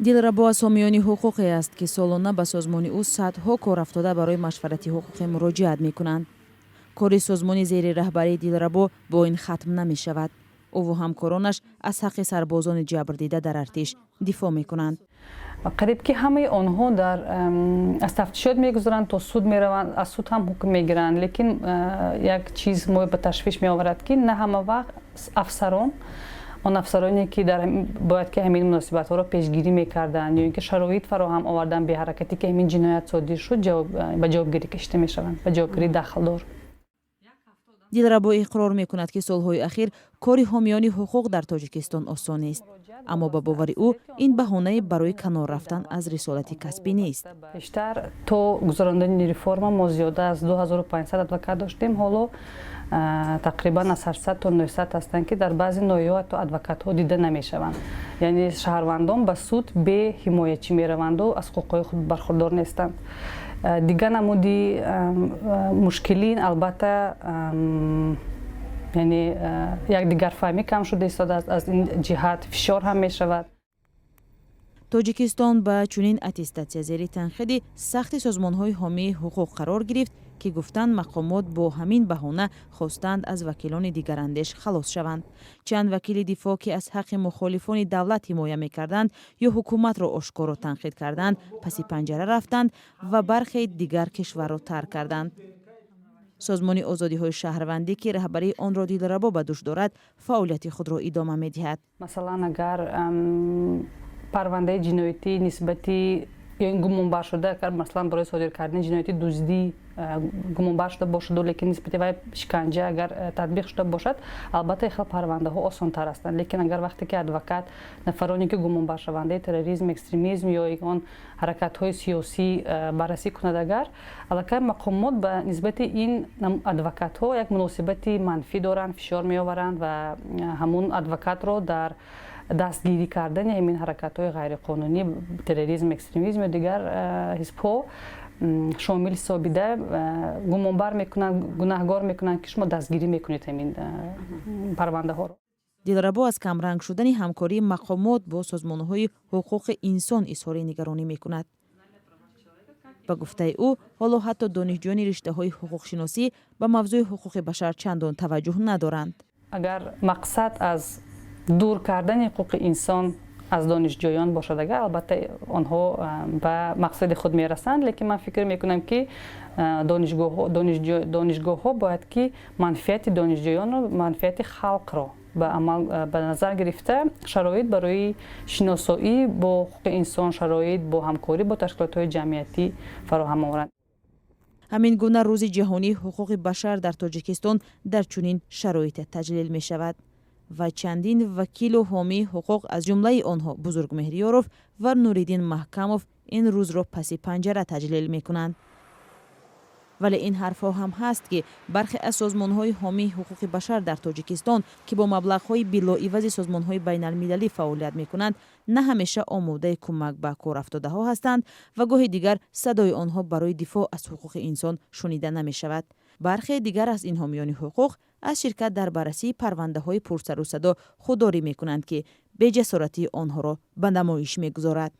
Дилрабо аз ҳомиёни ҳуқуқе аст, ки солона ба созмони ӯ садҳо корафтода барои машварати ҳуқуқӣ муроҷиат мекунанд. Кори созмони зери раҳбарии Дилрабо бо ин хатм намешавад. Ӯву ҳамкоронаш аз ҳаққи сарбозони ҷабрдида дар артиш дифоъ мекунанд. Қариб ки ҳамаи онҳо дар аз тафтишот мегузаранд, то суд мераванд, аз суд ҳам ҳукм мегиранд. Лекин як чиз мо ба ташвиш меоварад, ки на ҳама вақт афсарон, он афсароне, ки бояд ки ҳамин муносибатҳоро пешгирӣ мекарданд ё ин ки шароит фароҳам овардан, беҳаракатӣ ки ҳамин ҷиноят содир шуд, ба ҷавобгирӣ кашида мешаванд, ба ҷавобгирии дахлдор. Дилрабо иқрор мекунад, ки солҳои ахир кори ҳомиёни ҳуқуқ дар Тоҷикистон осон нест, аммо ба бовари ӯ, ин баҳонае барои канор рафтан аз рисолати касбӣ нест. Бештар то гузарондани реформа мо зиёда аз 2500 адвокат доштем. Ҳоло тақрибан аз 800 то 900 ҳастанд, ки дар баъзе ноҳияҳо ҳатто адвокатҳо дида намешаванд. Яъне шаҳрвандон ба суд бе ҳимоячӣ мераванду аз ҳуқуқҳои худ бархурдор нестанд. Дигар намуди мушкилӣ, албатта, яъне якдигарфаҳмӣ кам шуда истодааст. Аз ин ҷиҳат фишор ҳам мешавад. Тоҷикистон ба чунин аттестатсия зери танқиди сахти созмонҳои ҳомии ҳуқуқ қарор гирифт, ки гуфтанд, мақомот бо ҳамин баҳона хостанд аз вакилони дигарандеш халос шаванд. Чанд вакили дифоъ, ки аз ҳаққи мухолифони давлат ҳимоя мекарданд ё ҳукуматро ошкоро танқид карданд, паси панҷара рафтанд ва бархе дигар кишварро тарк карданд. Созмони озодиҳои шаҳрвандӣ, ки раҳбарии онро Дилрабо ба дӯш дорад, фаъолияти худро идома медиҳад. Масалан, агар парвандаи ҷиноятӣ нисбати ё ин гумонбар шуда, агар, масалан, барои содир кардани ҷинояти дуздӣ гумонбар шуда бошаду, лекин нисбати вай шиканҷа агар татбиқ шуда бошад, албатта, хел парвандаҳо осонтар ҳастанд. Лекин агар вақте ки адвокат нафароне, ки гумонбаршавандаи терроризм, экстремизм ё он ҳаракатҳои сиёсӣ баррасӣ кунад, агар аллакай мақомот ба нисбати ин адвокатҳо як муносибати манфӣ доранд, фишор меоваранд ва ҳамун адвокатро дар дастгирӣ кардани ҳамин ҳаракатҳои ғайриқонунӣ, терроризм, экстремизм ё дигар ҳизбҳо шомил ҳисобида, гумонбар мекунанд, гунаҳгор мекунанд, ки шумо дастгирӣ мекунед ҳамин парвандаҳоро. Дилрабо аз камранг шудани ҳамкории мақомот бо созмонҳои ҳуқуқи инсон изҳори нигаронӣ мекунад. Ба гуфтаи ӯ, ҳоло ҳатто донишҷӯёни риштаҳои ҳуқуқшиносӣ ба мавзӯи ҳуқуқи башар чандон таваҷҷӯҳ надоранд. Агар мақсад аз дур кардани ҳуқуқи инсон аз донишҷӯён бошад, агар, албатта, онҳо ба мақсади худ мерасанд. Лекин ман фикр мекунам, ки донишгоҳҳо бояд ки манфиати донишҷӯёнро, манфиати халқро ба амал ба назар гирифта, шароит барои шиносоӣ бо ҳуқуқи инсон, шароит бо ҳамкорӣ бо ташкилотҳои ҷамъиятӣ фароҳам оваранд. Ҳамин гуна Рӯзи ҷаҳонии ҳуқуқи башар дар Тоҷикистон дар чунин шароите таҷлил мешавад ва чандин вакилу ҳомии ҳуқуқ, аз ҷумлаи онҳо Бузургмеҳр Ёров ва Нуриддин Маҳкамов, ин рӯзро паси панҷара таҷлил мекунанд. Вале ин ҳарфҳо ҳам ҳаст, ки бархе аз созмонҳои ҳомии ҳуқуқи башар дар Тоҷикистон, ки бо маблағҳои билоивази созмонҳои байналмилалӣ фаъолият мекунанд, на ҳамеша омодаи кӯмак ба корафтодаҳо ҳастанд ва гоҳи дигар садои онҳо барои дифоъ аз ҳуқуқи инсон шунида намешавад. Бархе дигар аз ин ҳомиёни ҳуқуқ аз ширкат дар баррасии парвандаҳои пурсарусадо худдорӣ мекунанд, ки беҷасоратии онҳоро ба намоиш мегузорад.